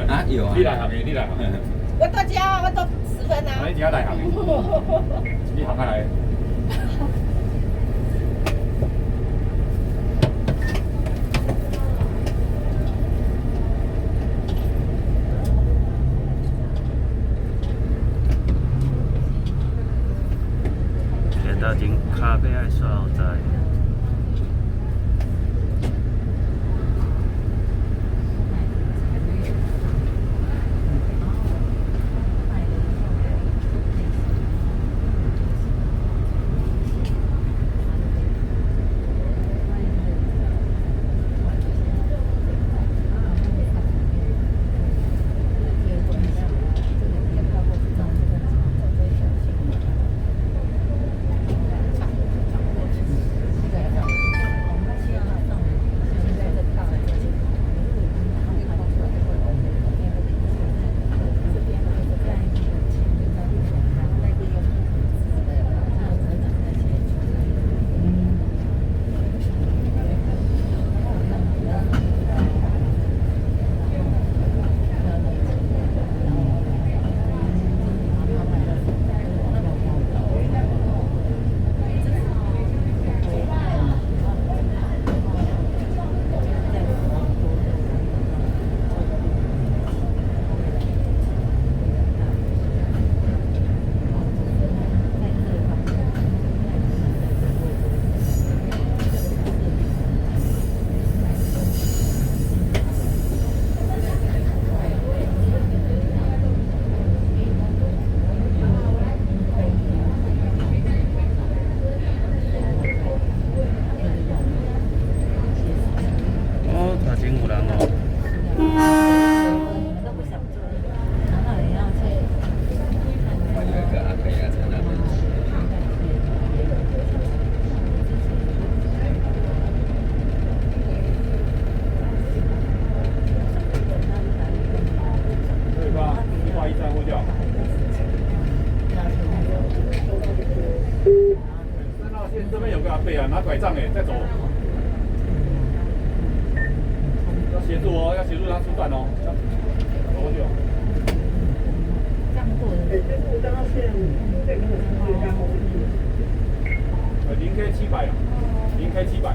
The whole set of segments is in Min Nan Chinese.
啊，有啊。你內行的，你內行。我到家，我到10分啊。你真內行的，你行下來。行头前跤尾愛煞予知。哦，頭前有人哦。我有一個阿伯啊，在那邊。對吧？181站呼叫。3號線這邊有個阿伯啊，拿拐杖誒，在走。要協助哦，要協助他出站哦，要走過去哦。0K 七百啊，0K 七百。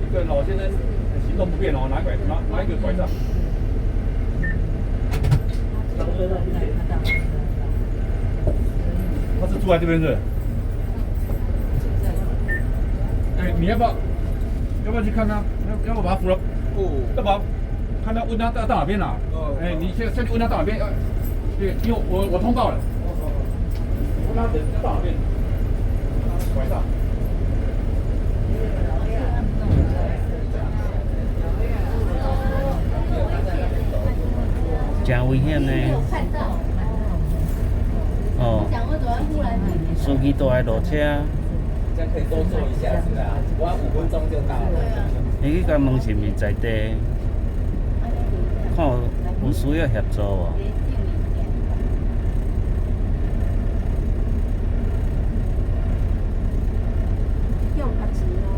一個老先生行動不便哦，拿拐拿拿一個拐杖。他是住在這邊是？哎，你要不要？要不要去看他？要不要把他扶了？要不要看他問他到哪邊啦？哎，你先去問他到哪邊？對，因為我通報了。問他到哪邊？拐杖。真危險呢。哦。司機都愛落車。這樣可以多坐一下子啦，我5分鐘就到了。你去共問是毋是在地，看有需要協助無？用罰錢哦。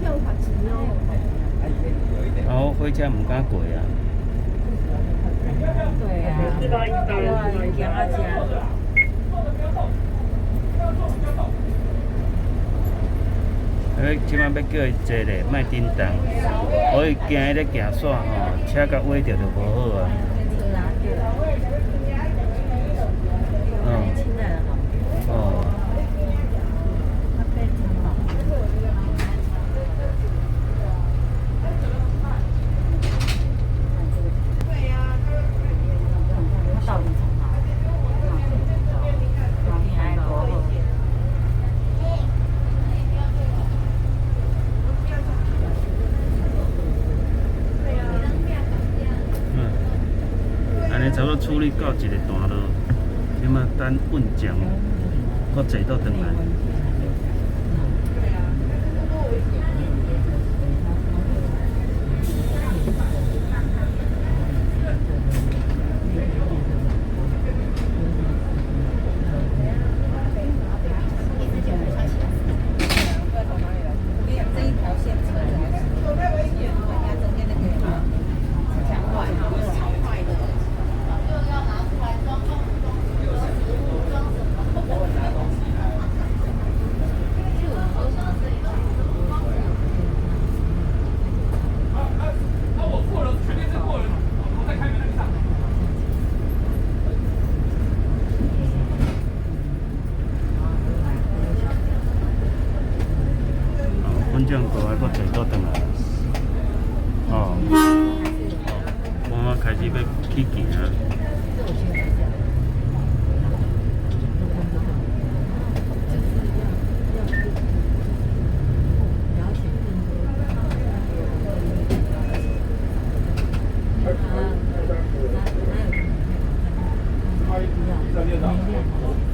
用罰錢哦。哦，火車毋敢過啊。對啊，對啊，行啊正。欸，這擺欲叫伊坐咧，莫振動，我伊驚彼咧行煞吼，車共歪著就無好啊。哦。哦。差不多處理到一個段落，這擺等運將，閣坐倒轉來。阮這樣過來，閣坐倒轉來。哦，我開始欲去行。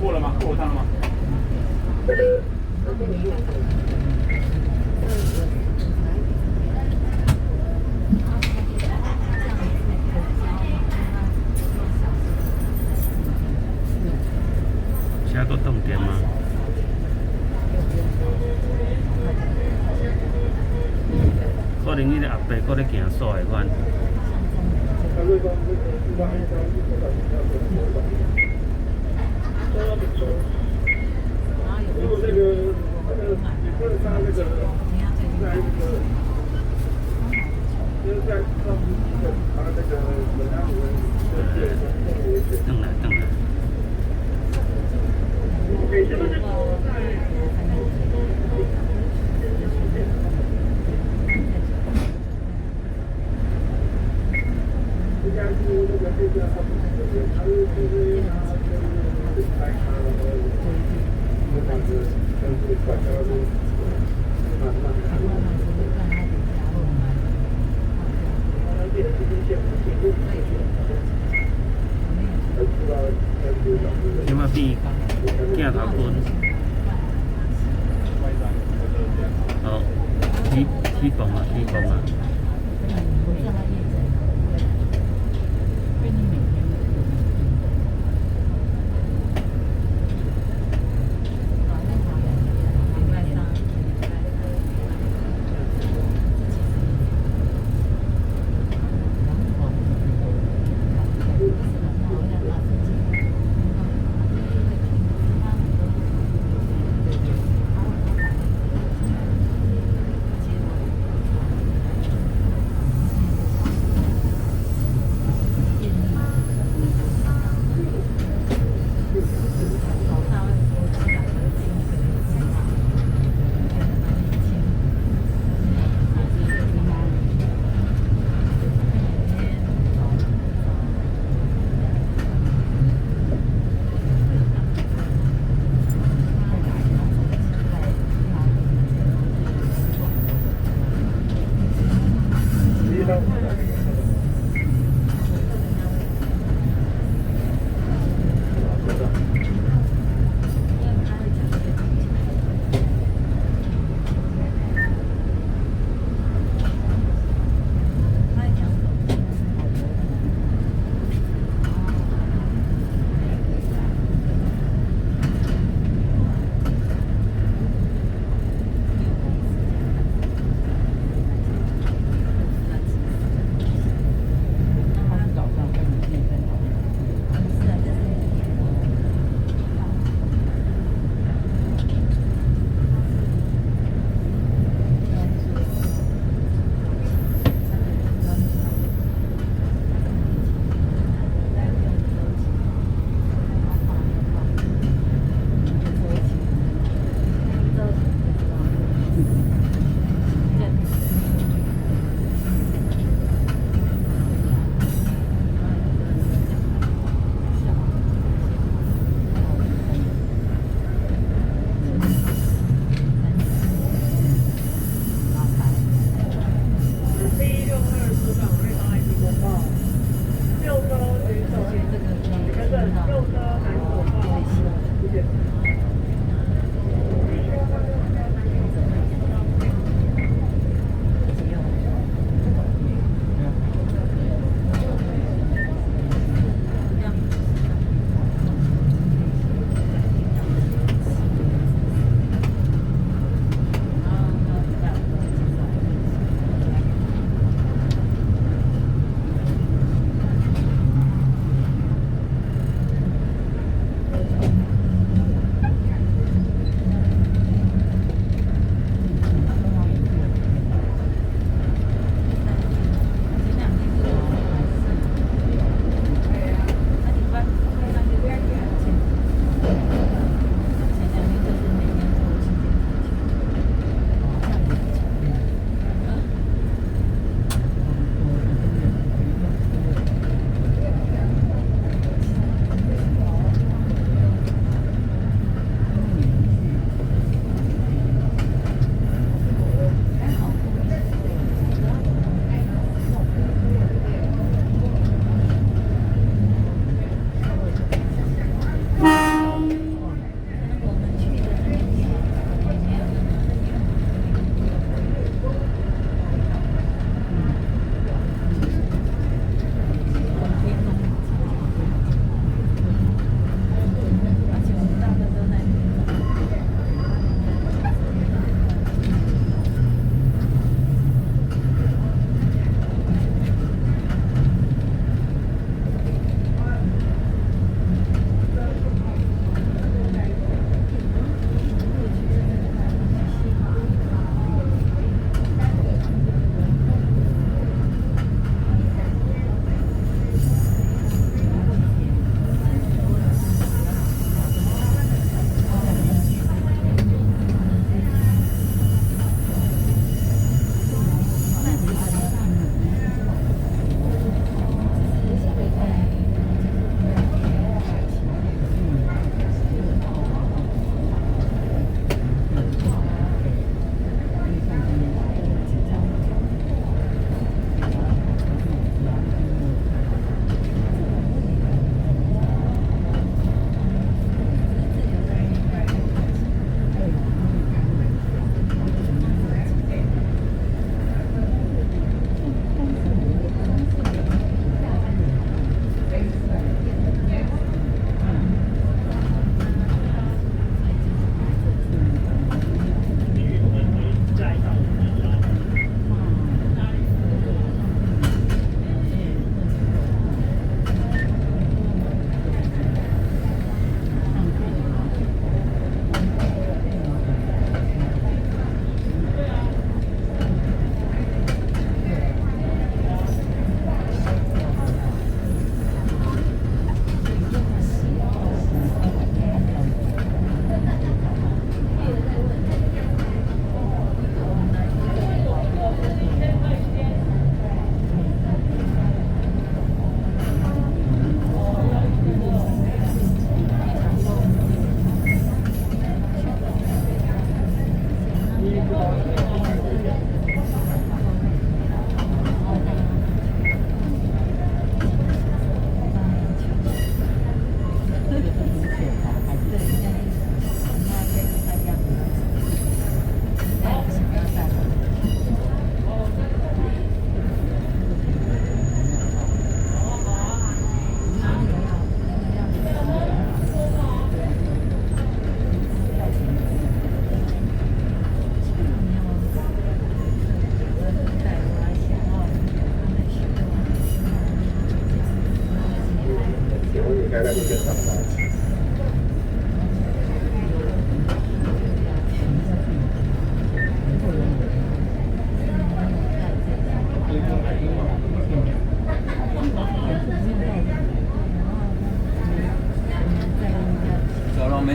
過了嗎？過了嗎？車閣斷電嗎？可能彼个阿伯閣咧行煞的款。轉來轉來。這馬變鏡頭軍。哦，起起磅啊，起磅啊！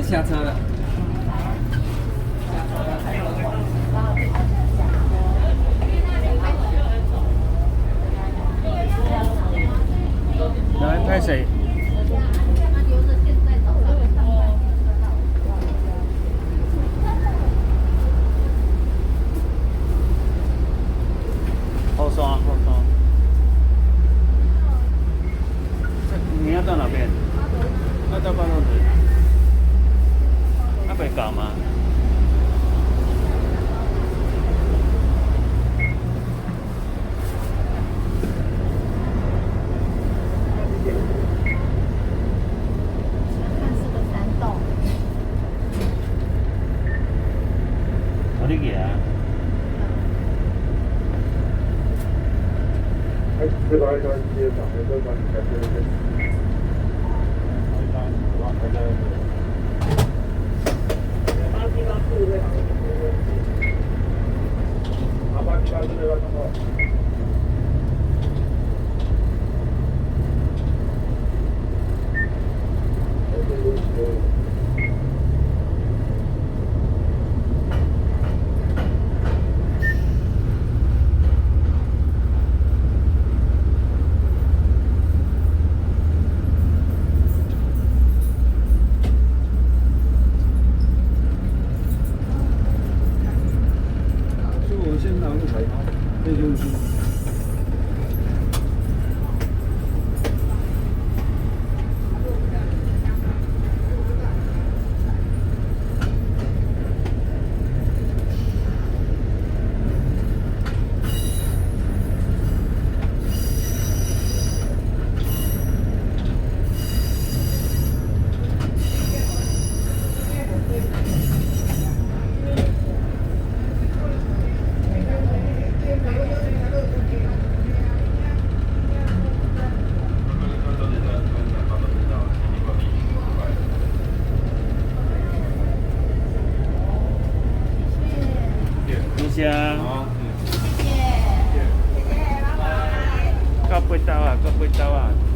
下車了。來拍攝。後山，後山。這你要到哪邊？要到辦公室。那袂到嗎？看是個山洞。我你行。 878。所以我先拿路牌吗？这就是。多謝。好，到八兜啊，到八兜啊。